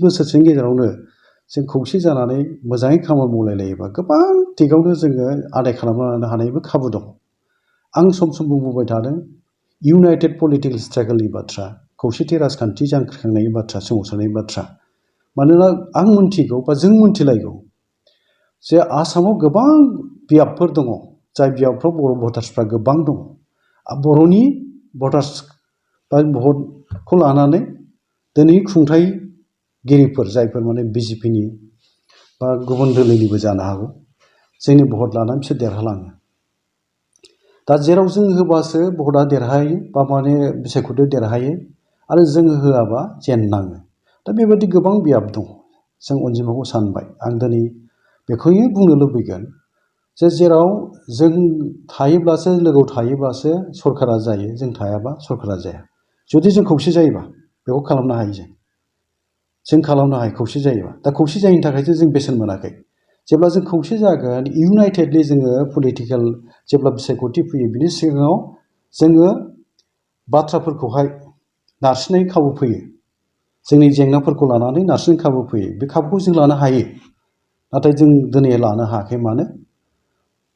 बोसोरसोनि गेजेरावनो जों खौसे जानानै मोजाङै खामानि मावलायलायोबा गोबां दिगावनो जोङो आदाय खालामना लानो हानायबो खाबु दं। आं सम बुंबोबाय थादों इउनाइटेड पलिटिकेल स्ट्रागलनि बाथ्रा, खौसेथि राजखान्थि जांख्रिखांनायनि बाथ्रा, सोमावसारनायनि बाथ्रा। मानोना आं मोनथिगौ बा जों मोनथिलायगौ जे आसामाव गोबां बियाबफोर दङ, जाय बियाबफ्राव बर' भटार्सफ्रा गोबां दङ। बर'नि भटार्स बा भटखौ लानानै दिनै खुंथायगिरिफोर जायफोर माने बिजेपिनि बा गुबुन दोलोनिबो जानो हागौ, जोंनि भट लानानै बिसोर देरहालाङो। दा जेराव जों होबासो भटआ देरहायो बा माने बिसायख'थियाव देरहायो आरो जोङो होआबा जेननाङो। दा बेबायदि गोबां बियाब दङ। जों अनजिमाखौ सानबाय। आं दिनै बेखौनो बुंनो लुबैगोन जे जेराव जों थायोब्लासो, लोगोआव थायोब्लासो सरकारा जायो, जों थायाबा सरकारा जाया। जुदि जों खौसे जायोबा बेखौ खालामनो हायो। जों खालामनो हायो खौसे जायोबा। दा खौसे जायैनि थाखायसो जों बेसेन मोनाखै। जेब्ला जों खौसे जागोन, इउनाइटेडलि जोङो पलिटिकेल जेब्ला बिसायख'थि फैयो, बिनि सिगाङाव जोङो बाथ्राफोरखौहाय नारसिननायनि खाबु फैयो। जोंनि जेंनाफोरखौ लानानै नारसिननायनि खाबु फैयो। बे खाबुखौ जों लानो हायो। नाथाय जों दिनै लानो हायाखै। मानो?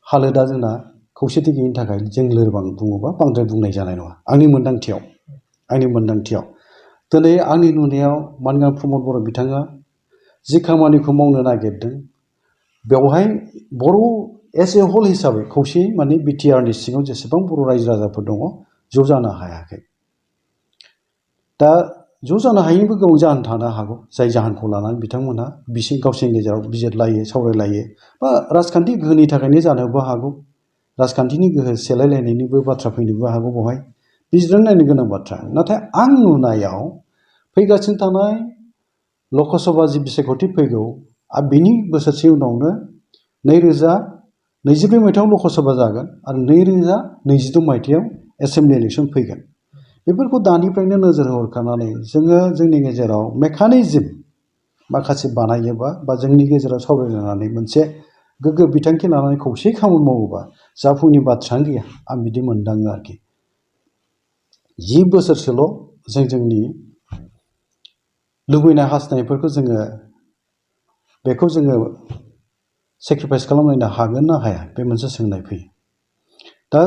हालोदा जोंना खौसेथि गैयिनि थाखाय जों लोरबां बुङोबा बांद्राय बुंनाय जानाय नङा। आंनि मोनदांथियाव दिनै आंनि नुनायाव मानगां प्रमद बर' बिथाङा जि खामानिखौ मावनो नागिरदों, बेवहाय बर' एज ए हल हिसाबै खौसेयै माने बिटिआरनि सिङाव जेसेबां बर' रायजो राजाफोर दङ ज' जानो हायाखै। दा ज' जानो हायैनिबो गोबां जाहोन थानो हागौ, जाय जाहोनखौ लानानै बिथांमोनहा गावसोरनि गेजेराव बिजिरलायो, सावरायलायो, बा राजखान्थि गोहोनि थाखायनो जानोबो हागौ। राजखान्थिनि गोहो सेलायलायनायनिबो बाथ्रा फैनोबो हागौ। बेवहाय बिजिरनानै नायनो गोनां बाथ्रा। नाथाय आं नुनायाव फैगासिनो थानाय लकसभा जि बिसायख'थि फैगौ, बिनि बोसोरसे उनावनो 2024 मायथाइयाव लकसभा जागोन आरो 2026 मायथाइयाव एसेम्बलि इलेक्सन फैगोन। बेफोरखौ दानिफ्रायनो नोजोर होखानानै जोङो जोंनि गेजेराव मेकानिजम माखासे बानायोबा बा जोंनि गेजेराव सावरायलायनानै मोनसे गोग्गो बिथांखि लानानै खौसेयै खामानि मावोबा जाफुंनि बाथ्रायानो गैया। आं बिदि मोनदाङो आरोखि। 10 बोसोरसोल' जोंनि लुबैनाय हास्थायनायफोरखौ जोङो सेक्रिफाइस खालामलायनो हागोन ना हाया, बे मोनसे सोंनाय फैयो। दा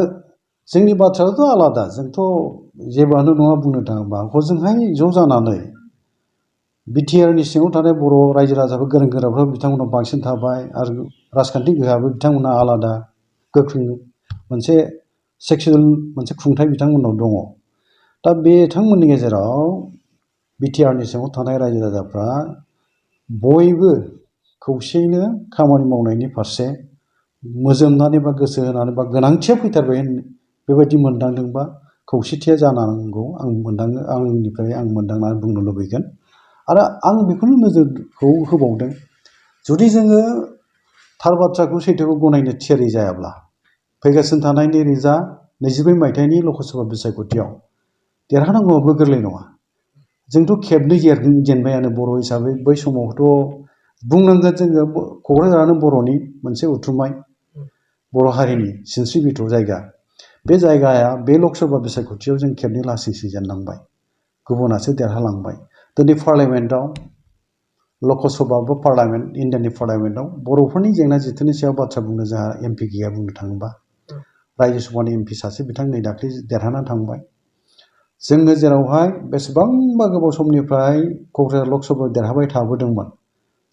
जोंनि बाथ्रायाथ' आलादा। जोंथ' जेबोआनो नङा बुंनो थाङोबा। हजोंहाय ज' जानानै बिटिआरनि सिङाव थानाय बर' रायजो राजाफोर गोरों गोराफ्रा बिथांमोनाव बांसिन थाबाय आरो राजखान्थि गोहोआबो बिथांमोना आलादा गोख्रों मोनसे सेक्सुयेल मोनसे खुंथाय बिथांमोनाव दङ। दा बिथांमोननि गेजेराव बिटिआरनि सिङाव थानाय रायजो राजाफ्रा बयबो खौसेयैनो खामानि मावनायनि फारसे मोजोमनानै बा गोसो होनानै बा गोनांथिया फैथारबाय बेबायदि मोनदांदोंबा खौसेथिया जानांगौ। आं मोनदाङो, आंनिफ्राय आं मोनदांनानै बुंनो लुबैगोन। आरो आं बेखौनो नोजोरखौ होबावदों, जुदि जोङो थार बाथ्राखौ सैथोखौ गनायनो थियारि जायाब्ला फैगासिनो थानाय 2024 मायथाइनि लकसभा बिसायख'थियाव देरहानांगौआबो गोरलै नङा। जोंथ' खेबनै जेनबायानो बर' हिसाबै। बै समावथ' बुंनांगोन जोङो क'क्राझारानो बर'नि मोनसे उथुमाय, बर' हारिनि सिनस्रि बिथा जायगा। बे जायगाया बे लकसभा बिसायख'थियाव जों खेबनै लासैसो जेननांबाय, गुबुनासो देरहालांबाय। दिनै पार्लियामेन्टआव, लकसभा बा पार्लियामेन्ट, इण्डियानि पार्लियामेन्टआव बर'फोरनि जेंना जेथोनि सायाव बाथ्रा बुंनो जोंहा एमपि गैया। बुंनो थाङोबा रायजो सभानि एमपि सासे बिथां नै दाख्लै देरहानानै थांबाय। जोङो जेरावहाय बेसेबांबा गोबाव समनिफ्राय क'क्राझार लकसभायाव देरहाबाय थाबोदोंमोन,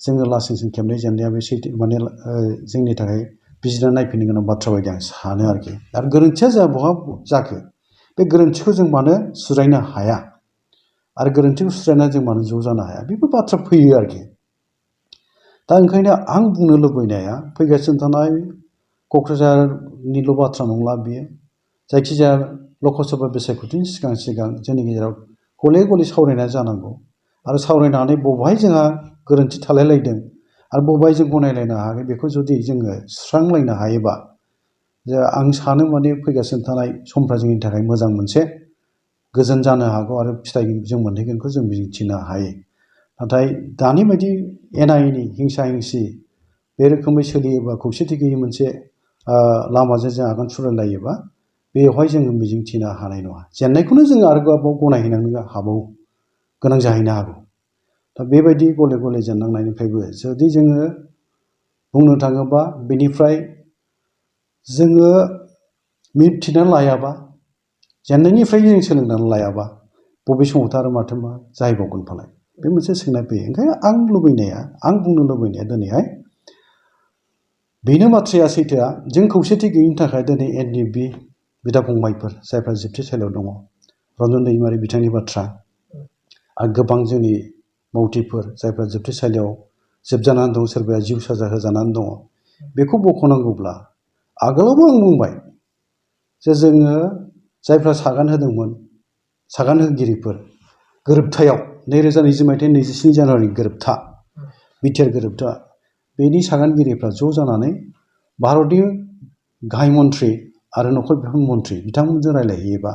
जोङो लासैसिन खेबनै जेननाया बे सैथो माने जोंनि थाखाय बिजिरना नायफिननो गोनां बाथ्रा बायदि आं सानो आरोखि। आरो गोरोन्थिया जोंहा बहा जाखो? बे गोरोन्थिखौ जों मानो सुद्रायनो हाया? आरो गोरोन्थिखौ सुद्रायनानै जों मानो ज' जानो हाया? बेफोर बाथ्रा फैयो आरोखि। दा ओंखायनो आं बुंनो लुबैनाया फैगासिनो थानाय क'क्राझारनिल' बाथ्रा नंला बियो। जायखिजाया लकसभा बिसायख'थिनि सिगां जोंनि गेजेराव गले गले सावरायनाया जानांगौ। आरो सावरायनानै बबेहाय जोंहा गोरोन्थि थालायलायदों आरो बबेहाय जों गनायलायनो हायाखै, बेखौ जुदि जोङो सुस्रांलायनो हायोबा आं सानो माने फैगासिनो थानाय समफ्रा जोंनि थाखाय मोजां मोनसे गोजोन जानो हागौ आरो फिथाइ जों मोनहैगोनखौ जों मिजिंथिनो हायो। नाथाय दानि बायदि एना एनि हिंसा हिंसि बे रोखोमै सोलियोबा, खौसेथि गैयै मोनसे लामाजों जों आगान सुरलायोबा, बेवहाय जोङो मिजिंथिनो हानाय नङा। जेननायखौनो जोङो आरोबाव गनायहैनांनो हाबावो, गोनां जाहैनो हागौ। दा बेबायदि गले गले जेननांनायनिफ्रायबो जुदि जोङो बुंनो थाङोबा बेनिफ्राय जोङो मिथिनानै लायाबा जेननायनिफ्राय जों सोलोंनानै लायाबा बबे समावथ' आरो माथो मा जाहैबावगोन फालाय बे मोनसे सोंनाय फैयो। ओंखायनो आं बुंनो लुबैनाया दिनैहाय बेनो बाथ्राया सैथोआ जों खौसेथि गैयिनि थाखाय दिनै NDP बिदा फंबायफोर जायफ्रा जोबथेसालियाव दङ रन्जन दैमारि बिथांनि बाथ्रा आरो गोबां जोंनि मावथिफोर जायफ्रा जोबथेसालियाव जोबजानानै दं सोरबाया जिउ साजा होजानानै दङ बेखौ बख'नांगौब्ला आगोलावबो आं बुंबाय जे जोङो जायफ्रा सागान होदोंमोन सागान होगिरिफोर गोरोबथायाव 2020 मायथाइनि 27 जानुवारि गोरोबथा बिटिआर गोरोबथा बेनि सागानगिरिफ्रा ज' जानानै भारतनि गाहाय मन्थ्रि आरो नखर बिफान मन्थ्रि बिथांमोनजों रायज्लायहैयोबा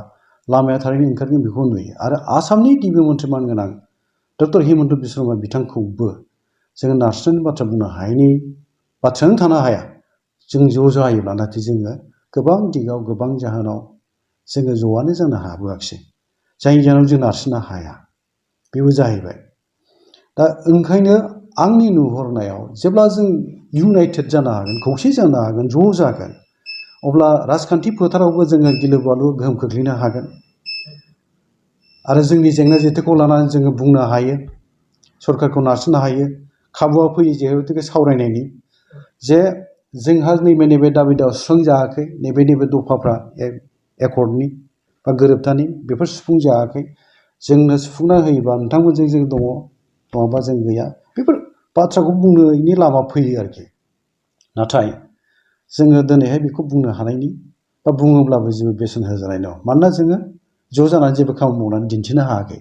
लामाया थारैनो ओंखारगोन बेखौ नुयो। आरो आसामनि गिबि मन्थ्रि मानगोनां डक्टर हिमन्त बिश्व शर्मा बिथांखौबो जोङो नारसिननायनि बाथ्रा बुंनो हायैनि बाथ्रायानो थानो हाया जों ज' जायोब्ला। नाथाय जोङो गोबां दिगाव गोबां जाहोनाव जोङो ज'आनो जानो हाबोआखिसै जायनि जाहोनाव जों नारसिननो हाया बेबो जाहैबाय। दा ओंखायनो आंनि नुहुरनायाव जेब्ला जों इउनाइटेड जानो हागोन खौसे जानो हागोन ज' जागोन अब्ला राजखान्थि फोथारावबो जोङो गिलु बालु गोहोम खोख्लैनो हागोन आरो जोंनि जेंना जेथोखौ लानानै जोङो बुंनो हायो सरकारखौ नारसिननो हायो। खाबुआ फैयो जिहेतु सावरायनायनि जे जोंहा नैबे दाबि दावा सुस्रांजायाखै नैबे दफाफ्रा एकर्डनि बा गोरोबथानि बेफोर सुफुंजायाखै जोंनो सुफुंना होयोबा नोंथांमोनजों जों दङ नङाबा जों गैया बेफोर बाथ्राखौ बुंनायनि लामा फैयो आरोखि। नाथाय जोङो दिनैहाय बेखौ बुंनो हानायनि बा बुङोब्लाबो जेबो बेसेन होजानाय नङा मानोना जोङो ज' जानानै जेबो खामानि मावनानै दिन्थिनो हायाखै।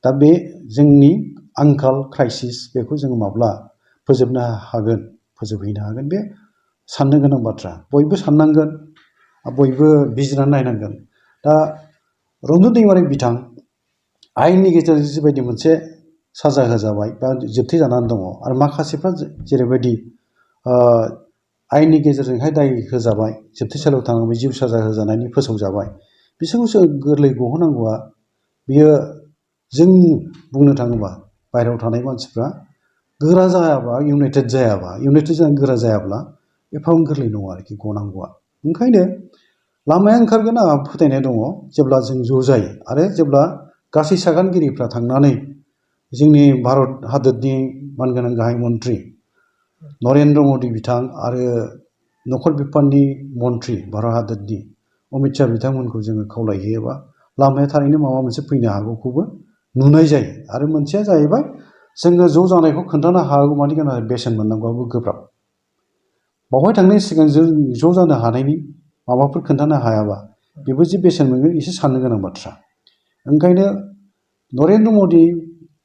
दा बे जोंनि आंखाल क्राइसिस बेखौ जोङो माब्ला फोजोबनो हागोन फोजोबहैनो हागोन बे साननो गोनां बाथ्रा बयबो साननांगोन बयबो बिजिरनानै नायनांगोन। दा रन्जन दैमारि बिथां आयेननि गेजेरजों जिबायदि मोनसे साजा होजाबाय बा जोबथेजानानै दङ आरो माखासेफ्रा जेरैबायदि आयेननि गेजेरजोंहाय दाय होजाबाय जोबथेसालियाव थांनानै जिउ साजा होजानायनि फोसावजाबाय बिसोरखौ गोरलै गहोनांगौआ बियो जों बुंनो थाङोबा बायहेरायाव थानाय मानसिफ्रा गोरा जायाबा इउनाइटेड जानानै गोरा जायाब्ला एफाबां गोरलै नङा आरोखि गनांगौआ। ओंखायनो लामाया ओंखारगोन आंहा फोथायनाय दङ जेब्ला जों ज' जायो आरो जेब्ला गासै सागानगिरिफ्रा थांनानै जोंनि भारत हादरनि मानगोनां गाहाय मन्थ्रि नरेन्द्र मदि बिथां आरो नखर बिफाननि मन्थ्रि भारत हादरनि अमित शाह बिथांमोनखौ जोङो खावलायहैयोबा लामाया थारैनो माबा मोनसे फैनो हागौखौबो नुनाय जायो। आरो मोनसेया जाहैबाय जोङो ज' जानायखौ खोन्थानो हागौ मानि गोनां बेसेन मोननांगौआबो गोब्राब बावहाय थांनायनि सिगां जों ज' जानो हानायनि माबाफोर खोन्थानो हायाबा बेबो जे बेसेन मोनगोन एसे साननो गोनां बाथ्रा। ओंखायनो नरेन्द्र मदि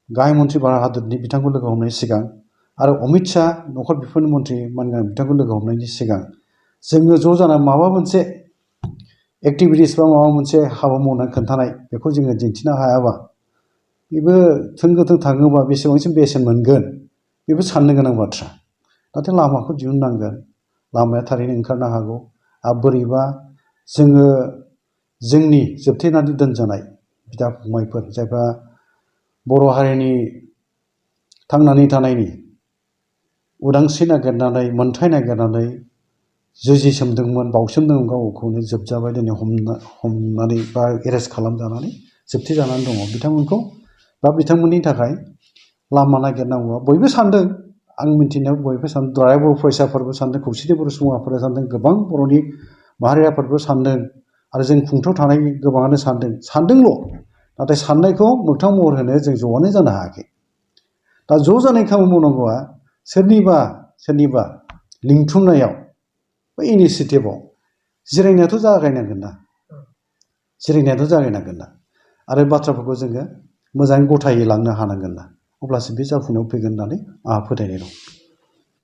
गाहाय मन्थ्रि भारत हादरनि बिथांखौ लोगो हमनायनि सिगां आरो अमित शाह नखर बिफाननि मन्थ्रि मानगोनां बिथांखौ लोगो हमनायनि सिगां जोङो ज' जानानै माबा मोनसे एक्टिभिटिस बा माबा मोनसे हाबा मावनानै खोन्थानाय बेखौ जोङो दिन्थिनो हायाबा बेबो थोंगोथों थाङोबा बेसेबांसिम बेसेन मोनगोन बेबो साननो गोनां बाथ्रा। नाथाय लामाखौ दिहुननांगोन लामाया थारैनो ओंखारनो हागौ आरो बोरैबा जोङो जोंनि जोबथेनानै दोनजानाय बिदा फंबायफोर जायफ्रा बर' हारिनि थांनानै थानायनि उदांस्रि नागिरनानै मोन्थाय नागिरनानै जुजिसोमदोंमोन बावसोमदोंमोन गावखौनो जोबजाबाय दिनै हमनानै बा एरेस्ट खालामजानानै जोबथेजानानै दङ बिथांमोनखौ बा बिथांमोननि थाखाय लामा नागिरनांगौआ बयबो सानदों आं मिन्थिनायाव बयबो सानदों दुलाराय बर' फरायसाफोरबो सानदों खौसेथि बर' सुबुंआफोरा सानदों गोबां बर'नि माहारि आफादबो सानदों आरो जों खुंथायाव थानाय गोबाङानो सानदोंल' नाथाय साननायखौ मोगथां महर होनो जों ज'आनो जानो हायाखै। दा ज' जानाय खामानि मावनांगौआ सोरनिबा लिंथुमनायाव बा इनिसियेटिभआव जिरायनायाथ' जागायनांगोन ना आरो बाथ्राफोरखौ जोङो मोजाङै गथायै लांनो हानांगोन ना अब्लासो बे जाफुंनायाव फैगोन होननानै आंहा फोथायनाय दं।